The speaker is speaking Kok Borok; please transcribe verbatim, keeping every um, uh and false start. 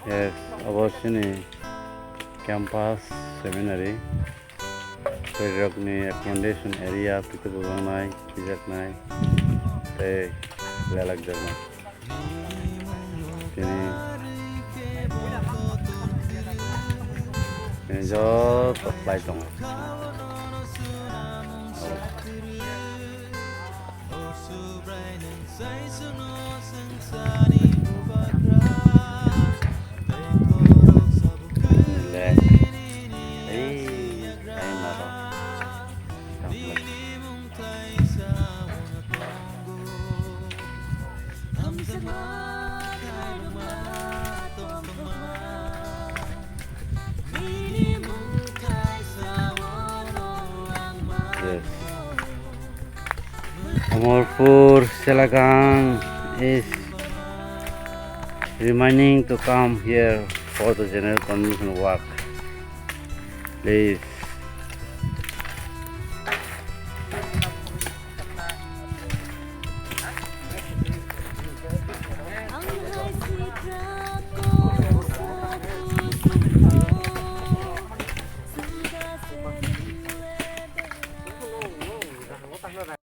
Yes, abo chini campus seminary. Koirokni accommodation area, twi twi bwjaknai, khijaknai, tei lelakjaknai. Tini, tini joto khlai tongo. Yes. Amarpur Selagang is reminding to come here for the general convention work. Please